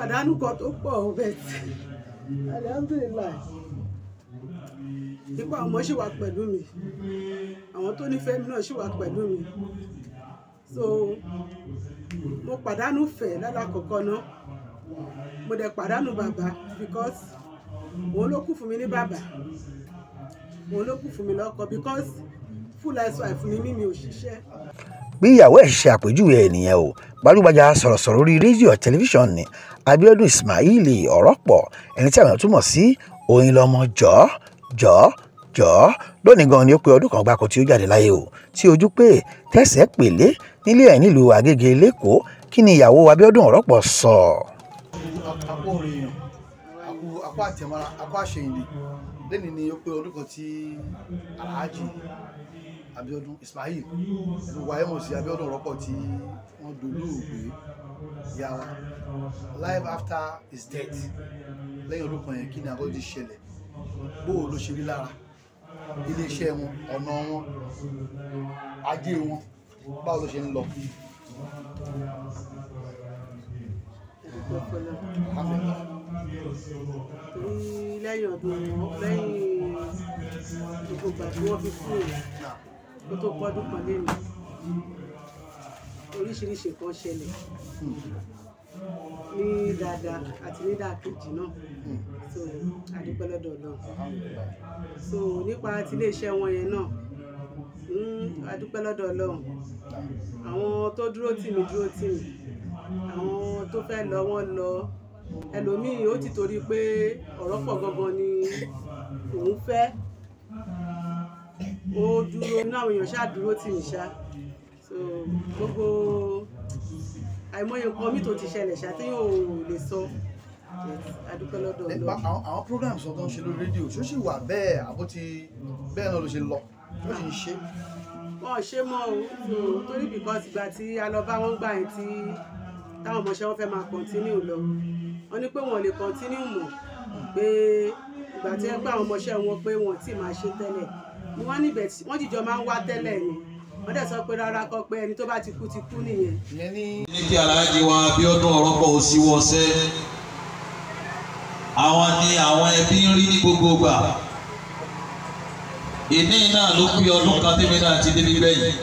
Pàdánù kan tó pọ̀ bẹ́ẹ̀ tí alhamdulillah nípa ọmọ ṣì wà pẹ̀lú mi, àwọn tó nífẹ̀ẹ́ mi náà ṣì wà pẹ̀lú mi. So mo pàdánù fẹ̀ lálàkọ̀kọ́ náà, mo dẹ̀ pàdánù bàbá because òun ló kù fún mi ní bàbá, òun ló kù fún mi lọ́kọ because full housewife ni mí, mi ò ṣiṣẹ́. Bí ìyàwó ẹ̀ ṣe àpèjúwe ẹ̀ nìyẹn o. Gbajúgbajà sọ̀rọ̀sọ̀rọ̀ orí rédíò tẹlifíṣàn ní Abíọ́dún Ismail Ọ̀rọ̀pọ̀, ẹni tí àwọn túmọ̀ sí Oyinlọ́mọ jọ̀ọ́ jọ̀ọ́ jọ̀ọ́, lónìí gan ni ó pé ọdún kan gbáko tí ó jáde láyé o, tí ojú pé tẹ̀sẹ̀ pèlé nílé ẹ̀ nílùú Agége lẹ́kọ̀ọ́. Kí ni ìyàwó Abíọ́dún Ọ̀rọ̀pọ̀ sọ? Àpò orin èèyàn, àpò àtẹ̀mọ́ra, àpò àṣeyìndì. Lẹ́ni ni ó pé ọdún kan tí Alhaji Abíọ́dún Ismail gbogbo ayé mọ̀ sí Abíọ́dún Ọ̀rọ̀pọ̀ tí wọ́n dolóògbé ìyá wa. Life after his death, lẹ́yìn ọdún kan yẹn, kí ni àgọ́ ti ṣẹlẹ̀, bóò ló ṣe rí lára iléeṣẹ́ wọn, ọ̀nà wọn, ajé wọn, báwo ló ṣe ń lọ? Alhamdulillah. Torí lẹ́yìn ọdún, lẹ́yìn gbogbo ìgbà tí wọ́n fi kú kó tó pọ́dún kan lé mi, oríṣiríṣi nǹkan ṣẹlẹ̀ ní dáadáa àti ní dáàkejì náà. So a dúpẹ́ lọ́dọ̀ Ọlọ́run. So nípa ti iléeṣẹ́ wọn yẹn náà, a dúpẹ́ lọ́dọ̀ Ọlọ́run. Àwọn tó dúró tì mí dúró tì mí, àwọn tó fẹ́ lọ wọ́n lọ. Ẹlòmíì ó ti torí pé Ọ̀rọ̀pọ̀ gangan ni òun fẹ́, ó dúró inú àwọn èèyàn ṣáà dúró tì mí ṣá. So gbogbo àìmọye nǹkan mi tó ti ṣẹlẹ̀ ṣá tí yóò lè sọ, a dúpẹ́ lọ́dọ̀ Ọlọ́run. Àwọn programs tó ń ṣe lórí rédíò, ṣó sì wà bẹ́ẹ̀ àbó ti bẹ́ẹ̀ náà ló ṣe lọ, ṣó sì ń ṣe? Wọn ò ṣe mọ́ o. So torí because ìgbà tí a lọ bá wọn gbà yẹn tí táwọn ọmọọṣẹ́ wọn fẹ́ máa continue lọ, wọ́n ní pé wọn ò lè continue mọ́, pé ìgbà tí ẹ pé àwọn ọmọọṣẹ́ wọn pé wọn ò tí ì máa ṣe tẹ́lẹ̀ ni wọ́n níbẹ̀ tí wọ́n jìjọ máa ń wá tẹ́lẹ̀ ni. Wọ́n dẹ̀ sọ pé rárá kọ́, pé ẹni tó bá ti kú ti kú nìyẹn. Ìyẹn ní ní kí Alhaji wa Abíọ́dún Ọ̀rọ̀pọ̀ ò sí wọ́sẹ́, àwọn ni àwọn ẹbí ń rí ní gbogbo ìgbà. Ìní náà ló pé ọdún kan tèmi náà ti débi gbẹ̀yìn.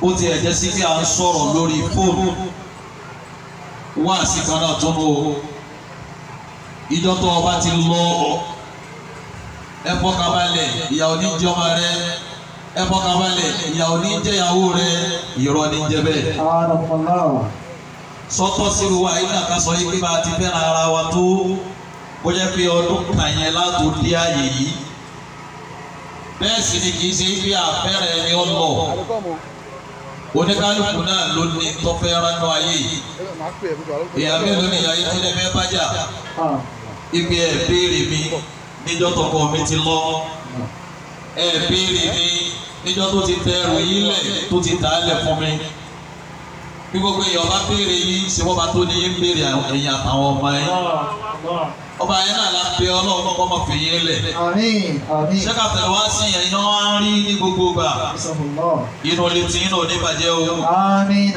Bó tiẹ̀ jẹ́ sí pé à ń sọ̀rọ̀ lórí fóònù wá sí kan náà tó ń o ìjọ tó ọba ti lọ, ẹ fọkànbalẹ̀, ìyà ò ní jẹ ọmọ rẹ. Ẹ fọkànbalẹ̀, ìyà ò ní jẹ ìyàwó rẹ. Irọ́ ní jẹ bẹ́ẹ̀. Sọ́tọ̀ síru wa yìí náà ká sọ yìí pé bá a ti fẹ́ràn ara wa tó, kó jẹ́ pé ọdún kan yẹn látò dé àyè yìí. Bẹ́ẹ̀ sì ni kì í ṣe pé àfẹ́rẹ́ ẹni ó lọ, oníkálukú náà ló ní tọ́fẹ́ ránú ayé yìí. Èèyàn mélòó ni ìyá yìí tó lè fẹ́ bájà ibi ẹ̀ béèrè mi níjọ́ tọkọ mi ti lọ, ẹ̀ béèrè mi níjọ́ tó ti tẹ ẹrù yìí lẹ̀, tó ti tà á lẹ̀ fún mi. Bí gbogbo èèyàn bá béèrè yìí, ṣé wọ́n bá tó ní yín béèrè ẹ̀yìn àtàwọn ọmọ yín? Ọba yẹn náà la pe Ọlọ́run kọ́ máa fi yín lẹ̀. Àmín, àmín. Ṣé ká tẹ̀lé wá sí ẹ̀yin náà wá ń rí ní gbogbo ìgbà? Inú létí inú ò ní bàjẹ́ o. Àmín.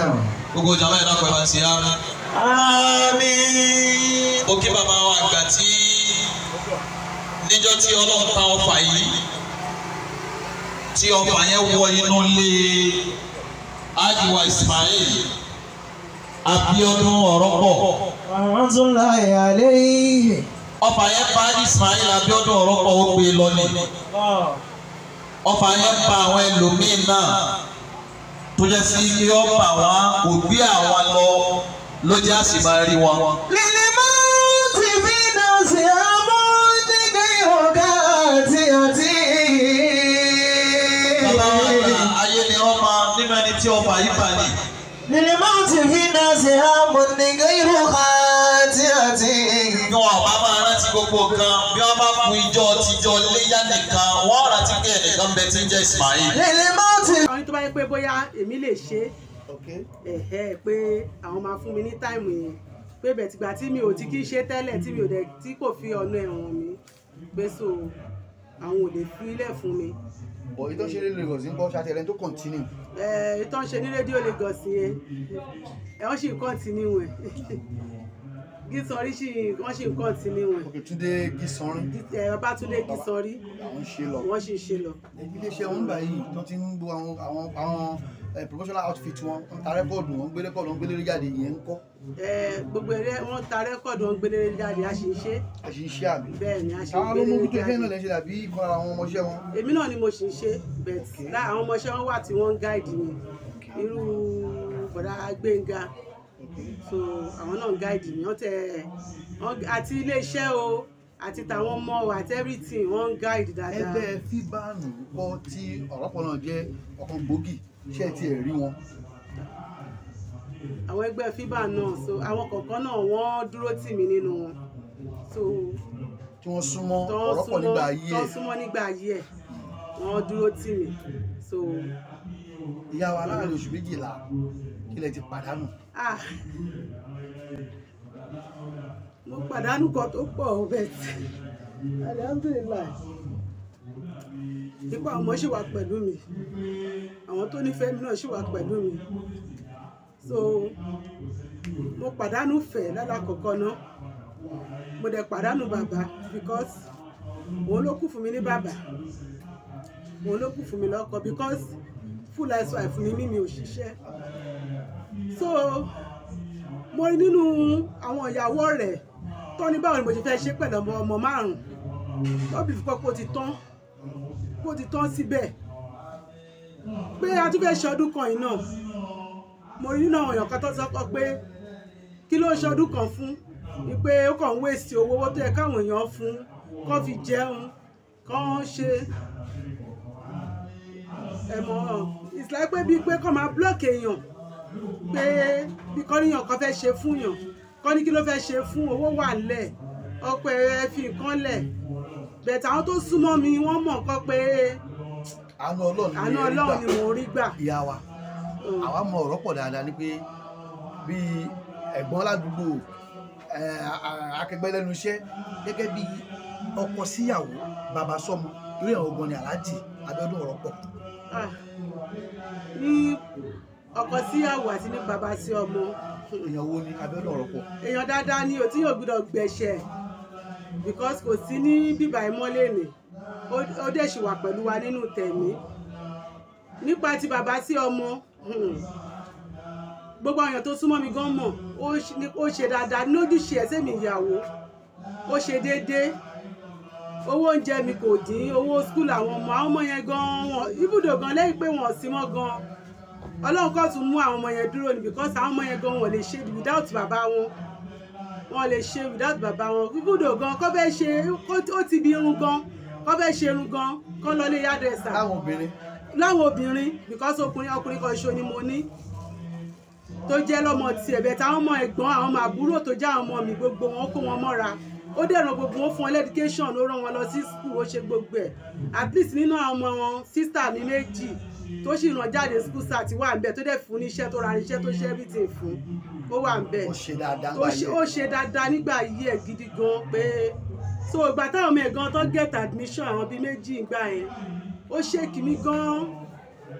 Gbogbo ìjàmbá yẹn náà pẹ̀lú àti àmín. Àmín. Mo kí bàbá wa àgbà tí níjọ́ tí Ọlọ́run ta ọfà yìí, tí ọfà yẹn wọ inú ilé Ajiwa Ismail Abíọ́dún Ọ̀rọ̀pọ̀. Rahmatullahi alayhi. Ọfà yẹn bá Ismail Abíọ́dún Ọ̀rọ̀pọ̀, ó gbé lọ ni. Ọfà yẹn bá àwọn ẹlòmíín náà tó jẹ́ sí yọ bà wọ́n, kò gbé àwọn lọ ló jẹ́ àsì máa rí wọn. Lil mawti fi nafsi amúndígbé ọ̀gá àti àti. Bàbá wa gbà ayé ni wọ́n máa nínú ẹni tí ọfà yìí bà ní. Lil mawti fi nafsi amúndígbé ọ̀gá àti àti. Bí wọn bá máa rántí gbogbo nǹkan, bí wọn bá fún ìjọ tìjọ léyà nìkan, wọn rántí pé ẹnìkan bẹ tí ń jẹ́ Ismail. Lil mawti. Àwọn ní tó bá yẹ pé bóyá èmi lè ṣe é, ẹ̀hẹ́, pé àwọn máa fún mi ní time yẹn, pé bẹ̀tìgbà tí mi ò ti kí ṣe tẹ́lẹ̀, tí mi ò dẹ̀ tí kò fi ọ̀nà ẹ̀wọ̀n mi pé, so àwọn ò lè fi ilẹ̀ fún mi. Bọ̀ ìtọ́ ṣe rédíò Lagos ń kọ́ ṣàtẹ̀lẹ́ tó continue. Ìtọ́ ṣe ní rédíò Lagos yẹn ẹ wọ́n sì ń continue ẹ̀. Gísanrí sì wọ́n sì ń continue ẹ̀. Ok, Túndé Gísanrí. Babátúndé Gísanrí àwọn ń ṣe lọ. Wọ́n sì ń ṣe lọ. Iléeṣẹ́ wọn gbà yìí tó ti ń gbọ́ àwọn promotional outfit wọn ń ta rẹ́kọ̀dù, wọn ń gbé rẹ́kọ̀dù, wọn ń gbé lórí jáde, ìyẹn ń kọ́. Gbogbo eré wọn ta rẹ́kọ̀dù, wọn ń gbé lórí jáde, a sì ń ṣe. A sì ń ṣe àbí. Bẹ́ẹ̀ ni, a sì ń Àwọn gbé ló mú lórí tó iṣẹ́ jáde. náà lè ṣe dàbí ìkan ara àwọn ọmọọṣẹ́ wọn. Èmi náà ni mo sì ń ṣe, but àwọn ọmọọṣẹ́ wọn wà tí wọ́n ń gáìdì mi, irú bọ̀dá Gbénga, so àwọn náà ń gáìdì mi. Wọ́n tẹ àti iléeṣẹ́ o àti tàwọn ọmọ o àti everything, wọ́n ń gáìdì dáadáa. Ẹgbẹ́ fíbànù kọ́ tí ọ̀rọ̀pọ̀ náà jẹ́ ọ̀kan gbòógì, ṣé ẹ ti ẹ̀ rí wọn? Àwọn ẹgbẹ́ fíbà náà, so àwọn kọ̀ọ̀kan náà wọ́n dúró tì mí nínú wọn, so tí wọ́n súnmọ́ tán ọ̀rọ̀pọ̀ súnmọ́ nígbà ayé tán ẹ̀. Súnmọ́ nígbà ayé ẹ̀, wọ́n dúró tì mí, so. Ìyá wa, láàrin oṣù 12, kí lẹ ti pàdánù? Ah, mo pàdánù kan tó pọ̀ o, but alhamdulillahi, ipa àwọn ọmọ ṣì wà pẹ̀lú mi, àwọn tó nífẹ̀ẹ́ mi náà ṣì wà pẹ̀lú mi. So mo pàdánù fẹ̀ lálàkọ̀kọ́ náà, mo dẹ̀ pàdánù bàbá, because òun ló kù fún mi ní bàbá, òun ló kù fún mi lọ́kọ, because full life wife ni mí, mi ò ṣiṣẹ́. So mo rí nínú àwọn ìyàwó rẹ̀ tó ní báwo ni mo ṣe fẹ́ ṣe pẹ̀lú ọmọ márùn-ún tó bí fipọ́ kó ti tán síbẹ̀, pé a tún fẹ́ ṣe ọdún kan yìí náà. Mo rí nínú àwọn èèyàn kan tó sọ pé kí ló ń ṣe ọdún kan fún, wípé ó kàn ń wéṣì owó tó yẹ káwọn èèyàn fún kó fi jẹun kó ṣe ẹ̀mọ́. It's like pé bíi pé kó máa block èèyàn, pé bí kọ́ níyàn kan fẹ́ ṣe fún yàn, kọ́ ní kí ló fẹ́ ṣe fún, owó wà lẹ̀, ọpẹ́ ẹ fi nǹkan lẹ̀. Bẹ̀tẹ̀ àwọn tó súnmọ́ mi wọ́n mọ̀ nǹkan pé Àánú Ọlọ́run ni àánú ẹ rí gbà. Ọlọ́run ni mò ń rí gbà. Ìyá wa, àwa mọ ọ̀rọ̀ pọ̀ dáadáa ni pé bí ẹ̀gbọ́n ládùúgbò, akẹgbẹ́ lẹ́nu iṣẹ́, gẹ́gẹ́ bí ọkọ síyàwó, bàbá sọ́mọ, irú ìyàwó gan ni Alhaji Abíọ́dún Ọ̀rọ̀pọ̀? Ah, ní ọkọ síyàwó àti ní bàbá sí ọmọ, Èèyàn wo ni Abíọ́dún Ọ̀rọ̀pọ̀? Èèyàn dáadáa ni ò tí yóò gbọ́dọ̀ gbẹ̀ṣẹ̀, because kò sí ní bíbá ìmọ́lẹ̀ ni, ó dẹ̀ ṣì wà pẹ̀lú wa nínú tẹ̀mí. Nípa ti bàbá sí ọmọ, gbogbo àwọn èèyàn tó súnmọ́ mi gan mọ̀, ó ṣe dáadáa lójúṣe ẹ̀ sẹ́mi ìyàwó, ó ṣe déédéé. Owó oúnjẹ mi kò dín, owó school àwọn ọmọ yẹn gan wọn ibùdó gan lẹ́yìn pé wọn ò sí mọ́ gan, Ọlọ́run kò tún mú àwọn ọmọ yẹn dúró ni, because àwọn ọmọ yẹn gan wọn lè ṣe without bàbá wọn, wọn lè ṣe without bàbá wọn. Ibùdó gan kọ́ fẹ́ ṣe, ó ti bi irun gan, kọ́ fẹ́ ṣe irun gan, kọ́ lọ lé hairdresser. Láwọn obìnrin. Láwọn obìnrin, because ọkùnrin kan ṣo ni mo ní tó jẹ́ lọ́mọ tiẹ̀ bẹ́ẹ̀, táwọn ọmọ ẹ̀gbọ́n, àwọn ọmọ àbúrò tó jẹ́ àwọn ọmọ mi, gbogbo wọn kó wọn mọ́ra. Ó dẹ̀ ràn gbogbo wọn, fún wọn education, ó rán wọn lọ sí school, ó ṣe gbogbo ẹ̀. At least nínú àwọn ọmọ wọn, sister mi méjì tó sì ràn jáde school cert wà ń bẹ̀, tó dẹ̀ fún níṣẹ́, tó ra iṣẹ́, tó ṣe everything fún, ó wà ń bẹ̀. Ó ṣe dáadáa Tó ńgbà ṣe yẹn. Ó ṣe dáadáa nígbà yí ẹ̀ gidi gan pé so ìgbà táwọn ọmọ ẹ̀ gan tó get admission, àwọn bíi méjì ìgbà yẹn, ó shake mi gan,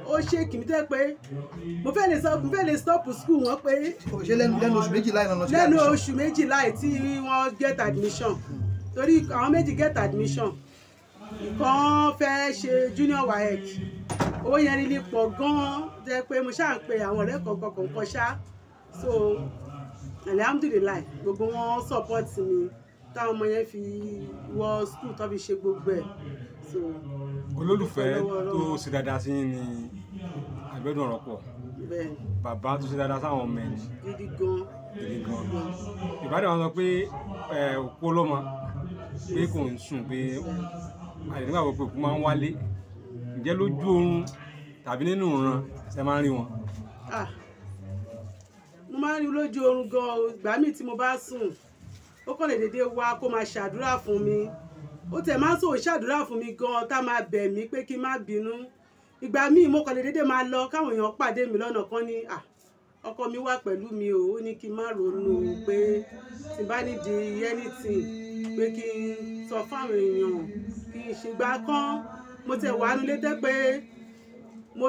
ó shake mi tẹ́ pé mo fẹ́ lè stop school wọn pé Ṣé lẹ́nu oṣù 12 iná lọ sí lẹ́nu admission? Oṣù 12 yìí tí wọ́n get admission, torí àwọn méjì get admission, ìkan fẹ́ ṣe junior WAEC, owó yẹn rí pọ̀ gan-an, jẹ́ pé mo ṣáà ń pe àwọn ọ̀rẹ́ kọ̀ọ̀kan kọ̀ọ̀kan ṣá. So alhamdulillahi, gbogbo wọn support mi táwọn ọmọ yẹn fi wọ school, tó fi ṣe gbogbo ẹ̀, so. Olólùfẹ́ Lọ́wọ́ tó Ọlọ́run. ṣe dáadáa sí yín ni Abíọ́dún Ọ̀rọ̀pọ̀. Bẹ́ẹ̀. Bàbá tó ṣe dáadáa sáwọn ọmọ ẹ̀ ní Gidi gan. Gidi gan. Ìbádàn wọn sọ pé òkú ọlọ́mọ pé kò ń sùn, pé àìnígbàgbọ́ pé òkú máa ń wálé. Ǹjẹ́ lójú oorun tàbí nínú ìran ṣe máa ń rí wọn? Ah, mo máa ń rí lójú oorun gan o. Ìgbà míì tí mo bá sùn, ó kàn lè dédé wá kó máa ṣàdúrà fún mi. Ó tẹ̀ máa ń sòwò ṣàdúrà fún mi gan, tá máa bẹ̀ mí pé kí n má bínú. Ìgbà míì mo kàn lè dédé máa lọ, káwọn èèyàn pàdé mi lọ́nà kan ní, "À, ọkọ mi wà pẹ̀lú mi o, ó ní kí n má ronú o, pé tí n bá nídìí anything, pé kí n sọ fáwọn èèyàn, kí n ṣe gbá kan." Mo tẹ̀ wà nulẹ̀ tẹ́ pé mo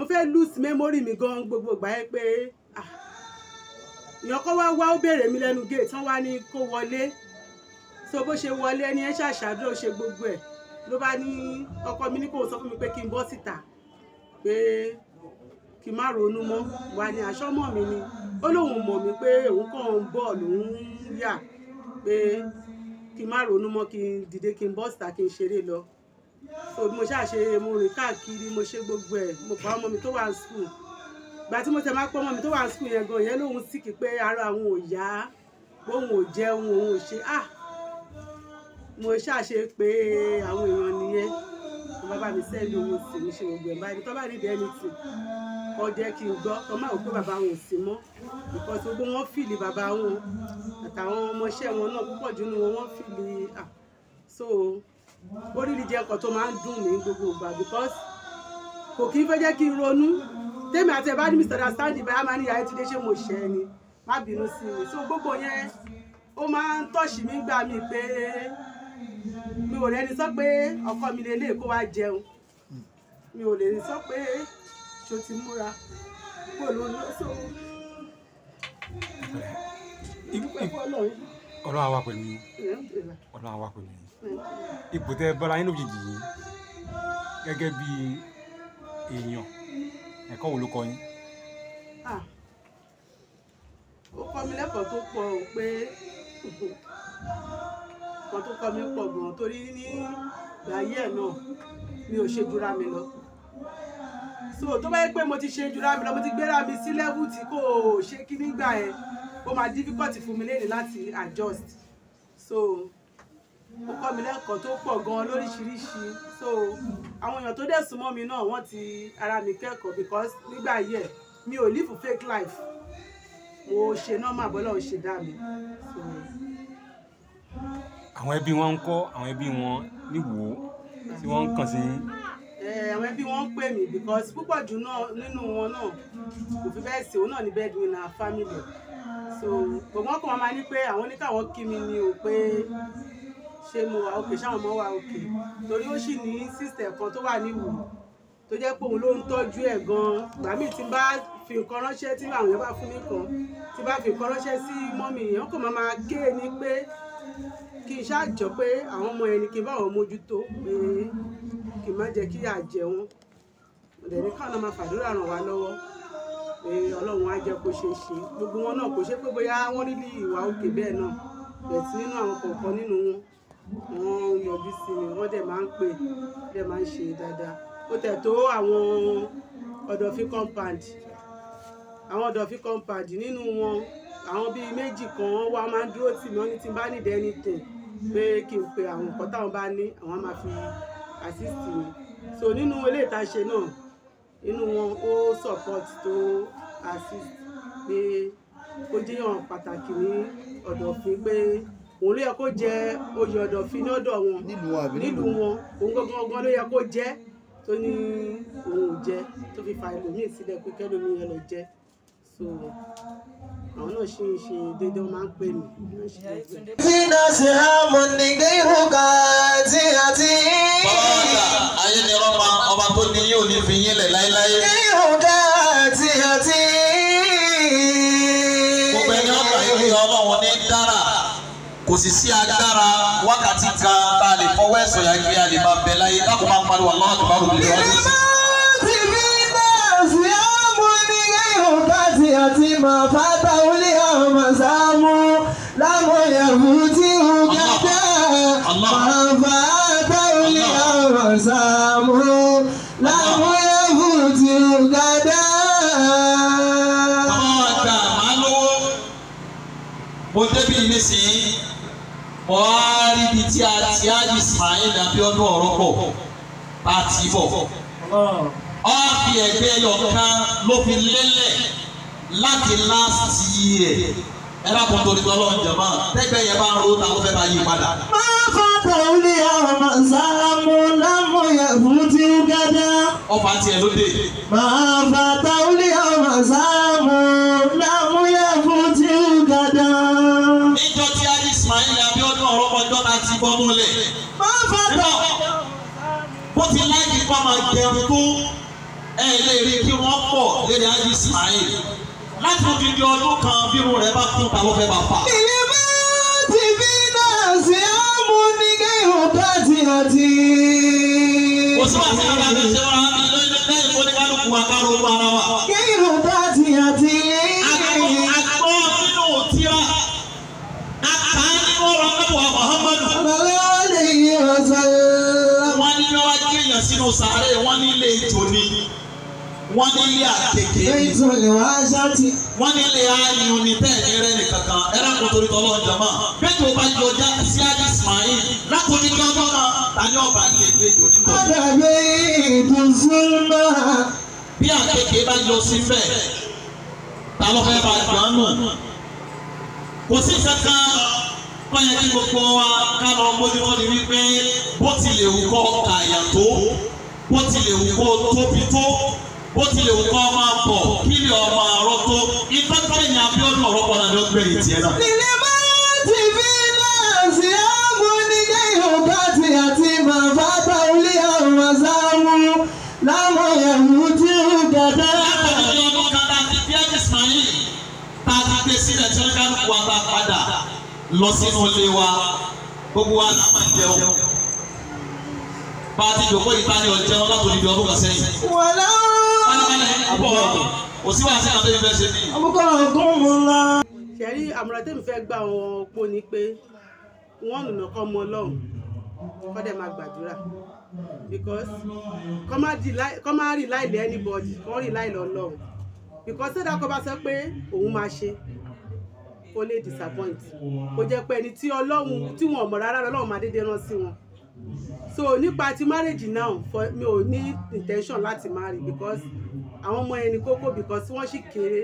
fẹ́ lose memory mi gan gbogbo ìgbà yẹn pé ah èèyàn kan wá wá ó béèrè mi lẹ́nu gate wọ́n wá ní kó wọlé. So bó ṣe wọlé ẹni ẹ ṣàṣàdúrà ó ṣe gbogbo ẹ̀ ló bá ní ọkọ mi ní kó sọ fún mi pé kí n bọ́ síta pé kí n má ronú mọ́. Wà ní aṣọ mọ́ mi ni ó lóun mọ̀ mí pé òun kàn ń bọ̀ lòun yà pé kí n má ronú mọ́, kí n dìde kí n bọ́ síta kí n ṣeré lọ. So bí mo ṣáà ṣe mo rìn káàkiri mo ṣe gbogbo ẹ̀ mo pa ọmọ mi tó wà ní school. Ìgbà tí mo tẹ̀ máa pọ́ ọmọ mi tó wà ní school yẹn gan yẹn lóun síkì pé ara òun ò yá, òun ò jẹun, òun ò ṣe ah mo ṣáà ṣe pé àwọn èèyàn nìyẹn. Wọ́n bá mi sẹ́ẹ̀lì owó sí mi ṣe gbogbo ẹ̀ báyìí tó bá nídìí anything kó jẹ́ kí n gbọ́ kó má wò pé bàbá wọn ò sí mọ́ because gbogbo wọn fìlì bàbá wọn àtàwọn ọmọọṣẹ́ wọn náà púpọ̀ jù nínú wọn wọ́n fìlì ah so ó rí jẹ́ nǹkan tó máa ń dùn mí gbogbo ìgbà because kò kí n fẹ́ jẹ́ kí n ronú. Tèmi àti ẹ̀ bá ní misunderstanding báyà máa ní ìyá Yétúndé ṣé mo ṣẹ̀ ni má bínú sí mi. So gbogbo yẹn ó máa ń tọ̀ṣì mí gbà mí pé mi ò rẹ́ni sọ pé ọkọ mi lè lè kó wá jẹun, mi ò lè sọ pé ṣo ti múra kó ló lọ so. Ọlọ́run á wà pẹ̀lú yín, Ọlọ́run á wà pẹ̀lú yín. Ipò tẹ́ bọ́lá yín lójijì yìí gẹ́gẹ́ bí èèyàn, ẹ̀kọ́ wo ló kọ́ yín? Ó kọ́ mi lẹ́kọ̀ọ́ tó pọ̀ o pé nǹkan tó kọ́ mi pọ̀ gan-an torí ní ìgbà ayé ẹ̀ náà mi ò ṣe jura mi lọ. So tó bá yẹ pé mo ti ṣe jura mi lọ, mo ti gbéra mi sí level tí kò ṣe kí nígbà yẹn, ó máa difficult fún mi léde láti adjust. So ó kọ́ mi lẹ́kọ̀ọ́ tó pọ̀ gan-an lóríṣiríṣi. So àwọn èèyàn tó dẹ̀ súnmọ́ mi náà wọ́n ti ara mi kẹ́kọ̀ọ́ because nígbà ayé ẹ̀ mi ò live fake life, mo ṣe normal bọ́lá ò ṣe dá mi. So àwọn ẹbí wọn ń kọ́, àwọn ẹbí wọn níwò tí wọ́n ń kàn sí yín? Àwọn ẹbí wọn ń pè mí because púpọ̀ jù náà nínú wọn náà kò fi bẹ́ẹ̀ sí òun náà ní breadwinner family. So gbogbo wọn kàn máa ní pé àwọn ní káwọn kí mi ni o pé ṣé mo wà òkè, ṣáwọn ọmọ wà òkè, torí ó sì ní sister kan tó wà níwò tó jẹ́ pé òun ló ń tọ́jú ẹ̀ gan-an. Ìgbà míì tí n bá fi nǹkan ránṣẹ́ tí àwọn èèyàn bá fún mi kan tí bá fi nǹkan ránṣẹ́ sí mọ́mì yẹn kò máa máa ké ni pé kí n ṣáàjọ pé àwọn ọmọ yẹn ni kí n bá wọn mójútó pé kí n má jẹ́ kí ìyà jẹ wọ́n. Ọ̀dẹ̀ ní káwọn náà máa fàdúrà ràn wá lọ́wọ́ pé Ọlọ́run á jẹ́ kó ṣeé ṣe. Gbogbo wọn náà kò ṣe pé bóyá wọ́n rí ìwà òkè bẹ́ẹ̀ náà bẹ̀tí nínú àwọn kọ̀ọ̀kan nínú wọn wọ́n yọjú sí mi, wọ́n dẹ̀ máa ń pè, dẹ̀ máa ń ṣe dáadáa. Ó tẹ̀ tó àwọn Ọ̀dọ̀fin compound, àwọn Ọ̀dọ̀fin compound nínú wọn àwọn bíi méjì kan wọ́n wá máa ń dúró tì mí, wọ́n ní tí n bá need anything pé kí n pe àwọn nǹkan táwọn bá ní àwọn máa fi assist mi. So nínú eléyìí tá a ṣe náà inú wọn ó support tó assist pé ó jẹ́yàn pàtàkì ní Ọ̀dọ̀fin pé òun ló yẹ kó jẹ oyè Ọ̀dọ̀fin ní ọ̀dọ̀ wọn nílùú wọn, òun gangan ló yẹ kó jẹ tó ní òun ò jẹ tó fi fa ẹlòmíì sílẹ̀ pé kẹlòmíì yẹn lọ jẹ. So àwọn náà ṣì ń ṣe déédéé, wọ́n máa ń pè mí. Bọ́ọ̀dà ayé ni rọ́mà ọba tó ní yóò ní fi yín lẹ̀ láéláé. Gbogbo ẹni ọgbà yìí Ọlọ́run ní dára, kò sì sí agbára wákàtí kan tá a lè fọwọ́ ẹ̀sọ̀ yà kí a lè máa bẹ láyé káàkó máa ń pariwo Allahu Akbar lórí ọdún sí. Mo débi nísìnyí mo á rí ibi tí a ti á Ismail Abiodun ọ̀rọ̀ pọ̀ bá ti bọ̀. Ó fi ẹgbẹ́ ẹyọ kan ló fi lélẹ̀ láti last year. Ẹ dákun torí tọ́lọ́ ń jẹ̀mọ́ tẹ́gbẹ́ yẹn bá ń ro ta ló fẹ́ bá yí padà. Ọfà tiẹ̀ ló dé. Níjọ́ tí a Ismail Abiodun ọ̀rọ̀ ọjọ́ náà ti bọ́ múlẹ̀. Bó ti lá máa jẹun tó ẹ lè rí kí wọ́n pọ̀ lédè Haji Ismail láti odidi ọdún kan bí irun rẹ̀ bá kún ta ló fẹ́ bá fà. Ilé máa ti fi náà sí àmú ní kéèyàn bá ti àti. Kò sí wàá sí àwọn àti ṣé wọn lẹ́yìn fún ní kálukú wa ká ronú ara wa. Kéèyàn bá ti àti. Àgbọ̀ nínú tíra àká nínú ọ̀rọ̀ anábọ̀ Muhammadu. Wọ́n ní wọ́n wá jẹ́yàn sínú sàárè wọ́n ní ilé ìjò ni wọ́n ní ilé àkèké ni wọ́n ní ilé ayùn ni bẹ́ẹ̀ ní rẹ́ nìkankan ẹ̀rọ kò torí tọ́lọ́ jọmọ́ bẹ́ẹ̀ tó bá yọjá sí Haji Ismail látòjú kí ọjọ́ kan ta ní ọba ní èdè ìjò nígbà. Bí àkèké bá yọ sí bẹ́ẹ̀ ta ló fẹ́ bá jọ nù kò sí kankan báyẹn kí gbogbo wa ká lọ mójútó ni wípé bó tilẹ̀ wù kọ́ kàyà tó bó tilẹ̀ wù kọ́ tóbi tó bó tilẹ̀ wù kọ́ máa bọ̀ kí lè ọmọ àárọ̀ tó ifá tẹ̀yìn Abíọ́dún ọ̀rọ̀ pọ̀ náà ló gbẹ̀yìn tiẹ̀ náà. Ilé máa ti fi náà sí àmú ní kéèyàn bá ti àti màá bá ilé àwọn àzáwù láwọn ẹ̀wù tí ó dàda. Látọ̀dọ̀ ọdún kan tá a ti bí Haji Ismail tá a ti gbé sílẹ̀ tí wọ́n kálukú wa bá padà lọ sínú ilé wa gbogbo wa là máa jẹun bá a ti jòkó yìí ta ni ọ̀jẹun láti odidi ọdún kan sẹ́yìn. Wàlá. Àbọ̀ kò sí wàá sí àwọn tó yẹ fẹ́ ṣe mí. Àbúkọ̀ ọ̀gùn mu lọ. Ṣẹ̀rí àmọ̀ràn tèmi fẹ́ gba àwọn opó ni pé wọ́n nùnà kọ́ mọ Ọlọ́run kọ́ dẹ̀ máa gbàdúrà because kọ́ má rí láìlẹ̀ anybody kọ́ rí láìlẹ̀ Ọlọ́run because ṣé dákọ́ bá sọ pé òun máa ṣe kó lè disappoint kó jẹ́ pé ẹni tí Ọlọ́run tí wọn ò mọ̀ rárá Ọlọ́run máa dédé rán sí wọn. So nípa ti marriage now for mi ò ní intention láti marry because àwọn ọmọ ẹni kókó because wọ́n sì kéré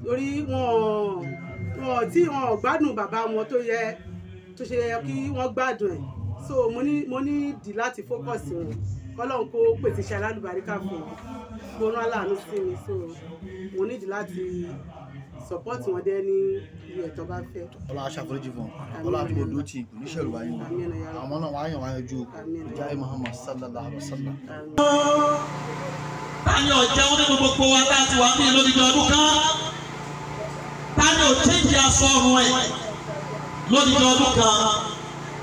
torí wọn tí wọn ò gbádùn bàbá wọn tó yẹ tó ṣe yẹ kí wọ́n gbádùn ẹ̀. So mo ní dì láti focus wọn kọ́lọ́n kó pèsè iṣẹ́ alálùbáríkà fún wọn kó rán aláàánú sí mi. So mo ní dì láti support wọn dé ní iye ẹ̀tọ́ bá fẹ́. Ọlọ́run aṣàforíjì fún ọ, Ọlọ́run àti odò tí kò ní ṣẹ̀rù wáyé wọn àwọn náà wáyàn wáyàn ju ìjáyé Muhammad sallallahu alaihi wa sallam. Tani ọ̀jẹun nínú gbogbo wa tá a ti wà ní lódìdí ọdún kan? Tani ò chéjì aṣọ ọrùn ẹ̀ lódìdí ọdún kan?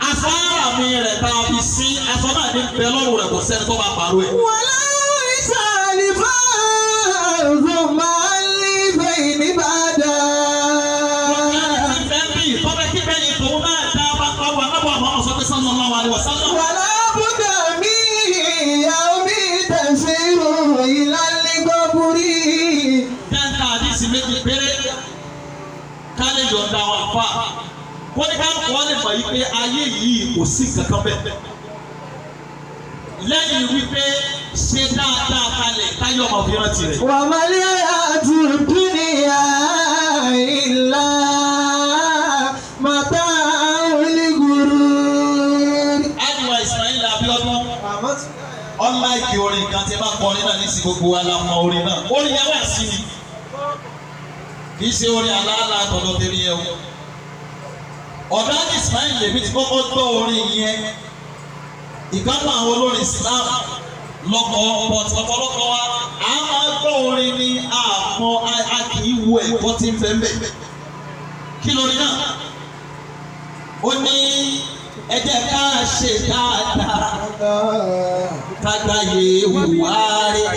Aṣọ ara mi rẹ̀ tá a fi sí aṣọ náà ní bẹ lọ́rùn rẹ̀ kò sẹ́ni tó bá pàrọ̀ ẹ̀. Wàlá ìsàlìfà ọ̀gbọ̀n níbàdàn. Wàlá bùdà mí ìyá omi tẹ̀síwò ìlàlẹ́gbọ̀bùrì. Jẹ́ǹkà àdìsí méjì péré ká lè yọ̀ǹda àwọn àfa. Wọ́n ní ká wọ́n lè mọ̀ yí pé ayé yìí kò sí kankan bẹ́ẹ̀. Lẹ́yìn wípé ṣe dáadáa kalẹ̀ káyọ̀ ọmọ fi rántí rẹ̀. Wà má lè àti dúnìyà ìlà màtá olígùrú. Àdìwà Ismail Abiodun ọ̀nláìkì orin kan tí ẹ bá kọrin náà ní sí gbogbo wa la mọ orin náà. Orin yẹn wà sí ni. Kì í ṣe orin aláàlá tọ̀dọ̀ tèmi yẹn o. Ọ̀dọ́ Ismail lèmi ti kọ́kọ́ gbọ́ orin yẹn. Ìkànnì àwọn olórin Islam lọ́kọ̀ but ọ̀pọ̀lọpọ̀ wa a máa gbọ́ orin ní àmọ́ a kì í wo ẹ̀kọ́ tí ń bẹ ńbẹ̀. Kí lórí náà? Ó ní ẹ jẹ́ ká ṣe dáadáa ká gbáyé hùwà rẹ̀.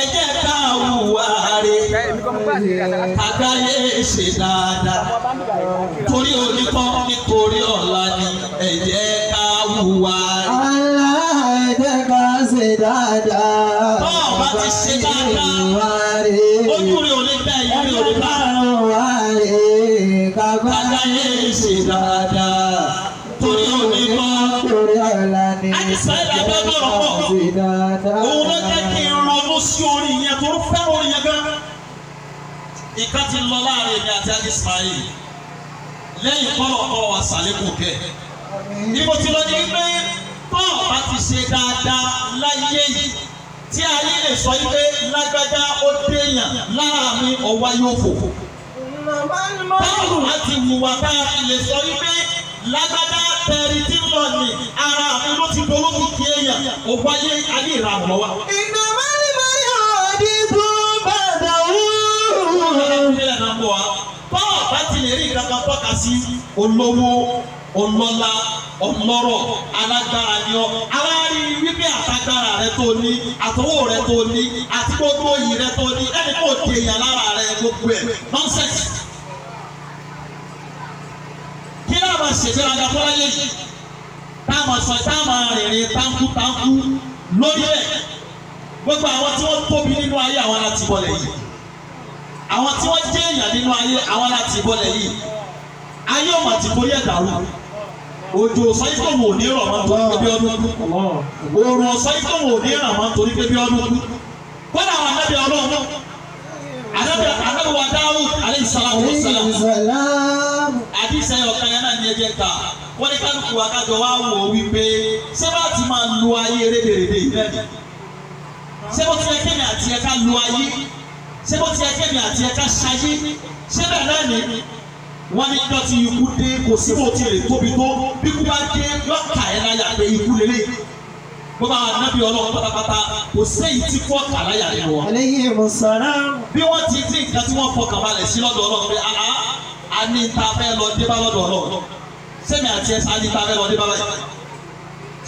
Ẹ jẹ́ ká hùwà rẹ̀ ká gbáyé ṣe dáadáa. Torí oníkọ́ nítorí ọ̀la ni ẹ jẹ́ ká hùwà rẹ̀. Allah ẹ jẹ́ ká ṣe dáadáa. Bọ́ọ̀ bá ti ṣe dáadáa, ojú rẹ̀ ò lè gbá ẹ̀yìn rẹ̀ ò lè bá. Kágbáyé ṣe dáadáa. Torí òní kọ́. Àdìsá ìlàbẹ́ lọ́rọ̀ pọ̀. Òun ló jẹ́ kí n ronú sí orin yẹn tó ń fẹ́ràn orin yẹn gan. Ìkan ti lọ láàrin èmi àti Ismail. Lẹ́yìn kọ́lọ̀ kọ́ wa sàlékún kẹ́. Ibo ti lọ ní wípé tọ́ọ̀ bá ti ṣe dáadáa láyé yìí tí ayé lè sọ yìí pé lágbájá ó déèyàn lára mi ọwá yóò fò. Táwọn àti wùwà tá a fi lè sọ yìí pé lágbájá tẹ̀rí tí ń lọ ní ara mi ló ti dolókìkí èèyàn òkú ayé ayé ìranù lọ́wọ́. Bọ́ọ̀ bá ti lè rí kankan tọ́ka sí olówó ọlọ́lá ọlọ́rọ̀ alágbára ni ọ́. Àwa rí wípé àtagbára rẹ tó ní àtọwọ́ rẹ tó ní àti gbogbo iyì rẹ tó ní ẹni kò di èèyàn lára rẹ gbogbo ẹ̀ nonsense. Kí náà máa ṣègbéraga fọláyé yìí? Tá a máa sọ tá a máa rìnrìn táńkú táńkú lórí ẹ̀. Gbogbo àwọn tí wọ́n tóbi nínú ayé àwọn láti bọ̀lẹ̀ yìí. Àwọn tí wọ́n jẹ́ èèyàn nínú ayé àwọn láti bọ́lẹ̀ yìí. Ayé ọmọ àti torí ẹ̀ dàrú. Òjò sọ ikọ̀ wò ní rọ̀ mọ́ torí pé bí ọdún kú. Òòrùn sọ ikọ̀ wò ní ràn mọ́ torí pé bí ọdún kú. Kódà àwọn anábì Ọlọ́run anábì wa Dáúdù alayhi salatu wa salam. Àdìsẹ́ ọ̀kan yẹn náà ní ẹjẹ́ ká. Wọ́n ní kálukú wa kájọ wá wò ó wípé ṣé bá ti máa lu ayé rédèrèdè yìí náà ni? Ṣé bó ti yẹ kémi àti ẹ ká lu ayé? Ṣé bó ti yẹ kémi àti ẹ ká ṣayé? Ṣé bẹ́ẹ̀ náà ni? Wọ́n ní dọ́tí ikú dé kò sí bó ti lè tóbi tó bí kú bá dé yọ ká ẹ láyà pé ikú lélẹ̀. Gbogbo àwọn anábì Ọlọ́run pátápátá kò séyìí tí kú ọ̀kà láyà nínú wọn. Bí wọ́n ti dín nǹkan tí wọ́n fọkàn balẹ̀ sí lọ́dọ̀ Ọlọ́run pé àá a ní ta fẹ́ lọ dé bá lọ́dọ̀ Ọlọ́run. Sẹ́mi àti ẹ̀sán a ní ta fẹ́ lọ dé bá báyìí.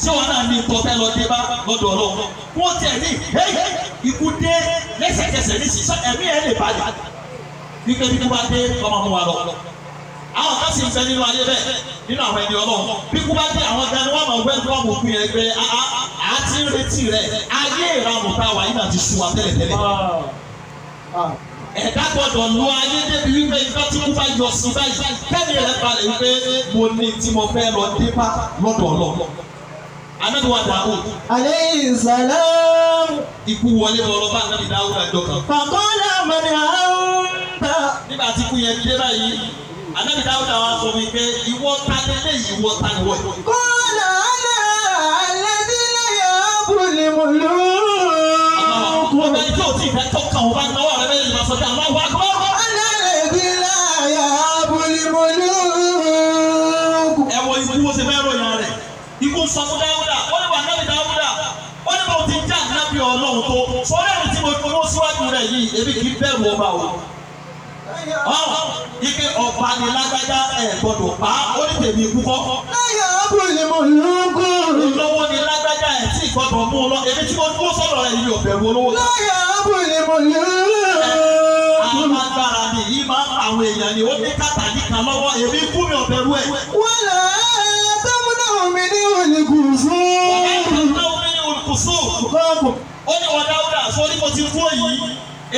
Ṣé wọn náà ní tọ́ fẹ́ lọ dé bá lọ́dọ̀ Ọlọ́run? Wọ́n tiẹ̀ ní ikú dé lẹ́sẹ̀kẹsẹ̀ ní sísọ ẹ̀mí ẹ̀ lè balẹ̀. Wípé bí kú bá dé ọmọ mú wa lọ. Àwọn kan sì ń bẹ nínú ayé bẹ́ẹ̀ nínú àwọn ẹni Ọlọ́run. Bí kú bá dé àwọn gan ni wọ́n máa wẹ́lkọ́mù kú yẹn pé a ti ń retí rẹ̀ ayé ìranù tá a wà yìí náà ti sú wa tẹ́lẹ̀tẹ́lẹ̀. Ẹ̀dá gbọ́dọ̀ lu ayé débi wípé ìgbà tí kú bá yọ sí báyìí kẹ́mi rẹ̀ balẹ̀ wípé mo ní tí mo fẹ́ lọ dé bá lọ́dọ̀ Ọlọ́run. Ànábì wa Dáúdù. Alayhi salam. Ikú wọlé lọ bá Ànábì Dáúdù àjọ kan. Faqala man anta. Nígbà tí ikú yẹn dé báyìí, Ànábì Dáúdù wa sọ mi pé ìwọ ta lélẹ̀ ìwọ ta ni wọ̀. Qala ana alladhi la ya'bul muluk. Ọ̀gá tí o ti fẹ́ tó kàn wọ́n bá náwó rẹ bẹ́ẹ̀ lọ sọ pé Allahu akbar. Ana alladhi la ya'bul muluk. Ẹ wo ikú wo ṣe fẹ́ ròyìn rẹ̀. Ikú sọ fún Dáúdà, ó ní wà nábì Dáúdà, ó ní bó ti já nábì Ọlọ́run tó, sọ́dọ̀ ẹ̀rù tí mo dúró síwájú rẹ̀ yìí, èmi kì í bẹ̀rù ọba o. Ike ọba ni lágbájá ẹ̀ gbọ́dọ̀ pa, ó ní tèmi ikú kọ́. Láyà ábùlì mọ̀lúkù. Olówó ni lágbájá ẹ̀ tí gbọ́dọ̀ mú un lọ, èmi tí mo dúró sọ́dọ̀ rẹ̀ yìí ò bẹ̀rù olówó. Láyà ábùlì mọ̀lúkù. Alágbára ni yìí máa ń pa àwọn èèyàn ni ó ní kàtàkì kan lọ́wọ́, èmi kú mi ò bẹ̀rù ẹ̀. Wọ́n lọ mi ní olùkùsù. Ó ní wọ́n Dáúdà sórí mo ti kú yìí,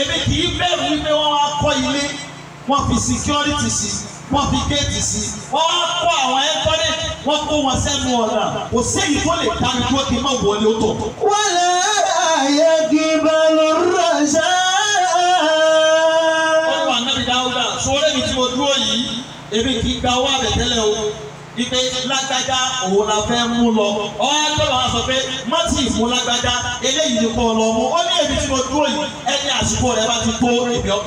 èmi kì í bẹ̀rù wípé wọ́n wá kọ́ ilé, wọ́n fi security sí, wọ́n fi géètì sí, wọ́n wá kọ́ àwọn ẹ́ńtọ́rì, wọ́n kó wọn sẹ́nu ọ̀nà, kò séyìí tó lè dá mi dúró kí n má wọlé ó tọ̀. Wọ́n lè ayé kí balùwẹ̀ rẹ̀. Ó ní wọ́n Ànábì Dáúdà sórí èmi tí mo dúró yìí, èmi kì í gba owó àbẹ̀tẹ́lẹ̀ o. Ipe lágbájá òun la fẹ́ mú lọ. Ọ̀hún lọ́wọ́ wa sọ pé mọ́tì mú lágbájá eléyìí ni kò lọ mú. Ó ní èmi tí mo dúró yìí ẹni àsìkò rẹ̀ bá ti tó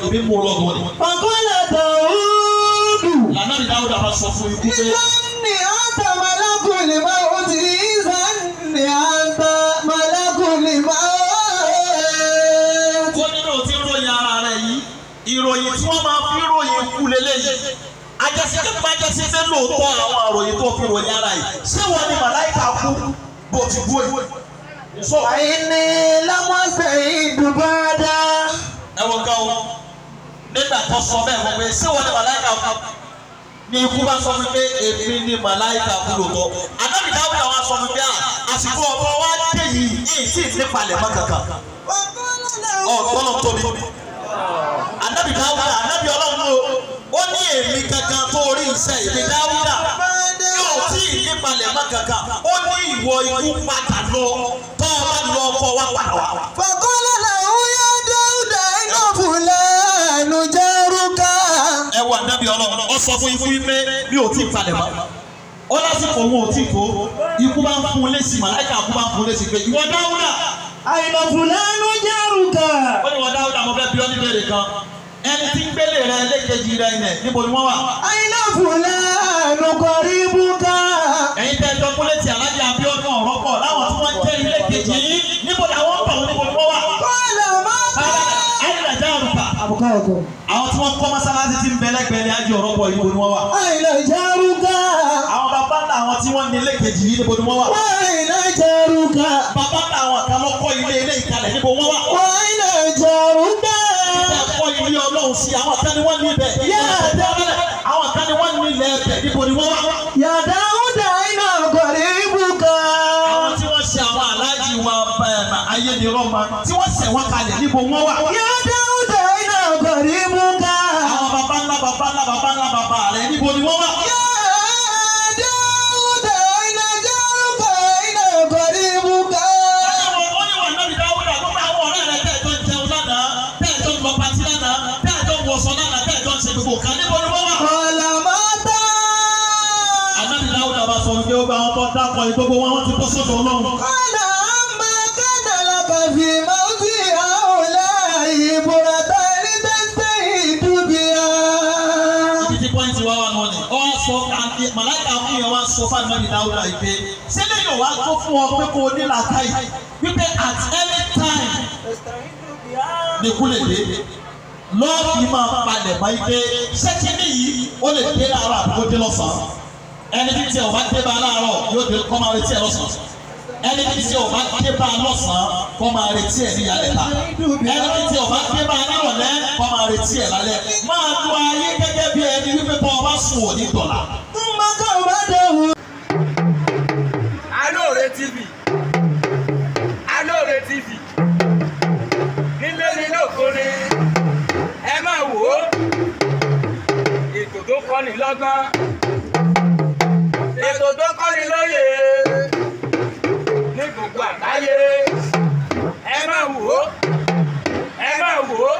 èmi mú lọ gan ni. Faqala Dáúdù. Lànàbì Dáúdù àbá sọ fún ikú pé. Ìzánni anta malakul mawti, ìzánni anta malakul mawti. Ó nínú tí ń ròyìn ara rẹ̀ yìí, ìròyìn tí wọ́n máa fi ròyìn ikú lélẹ́yìí. Ajásí pé lóòótọ́ àwọn àròyìn tó fi ròyìn ara yìí ṣé wọ́n ní màláìka kú bó ti kú yìí. Àìní lámọ́sẹ̀ ìdúbàdà. Ẹ wọ ká o nígbà tó sọ bẹ́ẹ̀ fún pé ṣé wọ́n ní màláìka kú ní ikú bá sọ fún pé èmi ní màláìka kú lóòótọ́. Ànábì Dáúdà wa sọ fún pé àsìkò ọ̀bọ wa dé yìí yìí tí ì nípalẹ̀ mọ́ kankan. Ọ̀gbọ́n tóbi. Ànábì Dáúdà Ànábì Ọlọ́run o. Ó ní èmi kankan tó rí iṣẹ́ èmi Dáúdà yóò tí ì nípalẹ̀ mọ́ kankan. Ó ní ìwọ ikú padà lọ tó o bá lọ ọkọ wa padà wá. Faqala lahu ya Dáúdà inna fulanu jaruka. Ẹ wo Ànábì Ọlọ́run, ó sọ fún ikú wípé mi ò tí ì palẹ̀ mọ́. Ó lásìkò òun ò tí ì tó. Ikú bá ń fún un lésì, màláìka ikú bá ń fún un lésì pé ìwọ Dáúdà. Inna fulanu jaruka. Ó ní ìwọ Dáúdà mo fẹ́ bi ọ́ ní ìbéèrè kan. Ẹni tí ń gbélé rẹ lẹ́kẹ̀jì rẹ ilẹ̀ níbo ni wọ́n wà. Inna fulanu qaribuka. Ẹ̀yin Àwọn tí wọ́n kọ́ mọ́sálásí ti ń bẹ lẹ́gbẹ̀ẹ́ ní Ájí Ọ̀rọ̀pọ̀ yìí níbo ni wọ́n wà? Àìlà járúkà. Àwọn bàbá ńlá àwọn tí wọ́n ní ilé kejì yìí níbo ni wọ́n wà? Àìlà járúkà. Bàbá ńlá àwọn kan ló kọ́ ilé ilé ìkalẹ̀ níbo wọ́n wà? Àìlà járúkà. Ẹ kọ́ ilé Ọlọ́run sí àwọn kan ni wọ́n ní ibẹ̀. Àwọn kan ni wọ́n ní ilẹ̀ ẹ̀bẹ̀ níbo ni wọ́n wà? Yàdá ọ̀dà iná kọ̀rí ibùkà. Àwọn tí wọ́n ṣe àwọn aláàjì wa ayédèrọ́mọ tí wọ́n ṣẹ̀ wọ́n kalẹ̀ níbo wọ́n wà? Yàdá ọ̀dà iná kọ̀rí ibùkà. Àwọn bàbá ńlá bàbá ńlá bàbá ńlá bàbá rẹ̀ níbo ni wọ́n wà? Yàdá ọ̀dà iná járúkà iná kọ̀rí ibùkà. Wọ́n ní wà nábì Dáúdà gbogbo àwọn ọ̀rẹ́ rẹ̀ tẹ́ẹ̀jọ́ ń jẹun lánàá, tẹ́ẹ̀jọ́ ń lọ patí lánàá, tẹ́ẹ̀jọ́ ń wọṣọ lánàá, tẹ́ẹ̀jọ́ ń ṣe gbogbo nǹkan níbo ni wọ́n wà? Ọ̀làmọ́tà. Ànábì Dáúdà bá sọ wípé ó gba àwọn tó dákọ̀ yìí gbogbo wọn wọ́n ti bọ́ sọ́dọ̀ Ọlọ́run. Kọ́lá máa kánà lákàfí máa ń fi àwòlá ìbúra tàrí tẹ́tẹ́ ìdúbìá. Ibi tí pọ́ìntì wá wà náà ni, ọ wá sọ màláìka fún yẹn wá sọ fún Ànábì Dáúdà yìí pé ṣé lẹ́yìn ò wá tó fún ọ pé kó o ní làákàyè wípé at any time ní kú lè dé lọ́ọ̀kì máa palẹ̀ mọ́ yìí pé ṣé kíní yìí ó lè dé láàárọ̀ àbí kó dé lọ́sàn-án ẹni tí tí ò bá dé bá láàárọ̀ yóò dé kọ́ máa retí ẹ lọ́sàn-án ẹni tí tí ò bá dé bá lọ́sàn-án kọ́ máa retí ẹ níyàlẹ́ta ẹni tí tí ò bá dé bá nírọ̀lẹ́ kọ́ máa retí ẹ lálẹ́ máa lu ayé gẹ́gẹ́ bí ẹni wípé bọ́ ọ bá sùn ò ní dọ̀là. Mọ́kà bá dẹ̀wò. Alóore TV, Alóore TV, nílé ní lókore, ẹ máa wò ó, ètò tó kọ́ni lọ́gbọ́n, ètò tó kọ́ni lóye, ní gbogbo àgbáyé, ẹ máa wò ó, ẹ máa wò ó.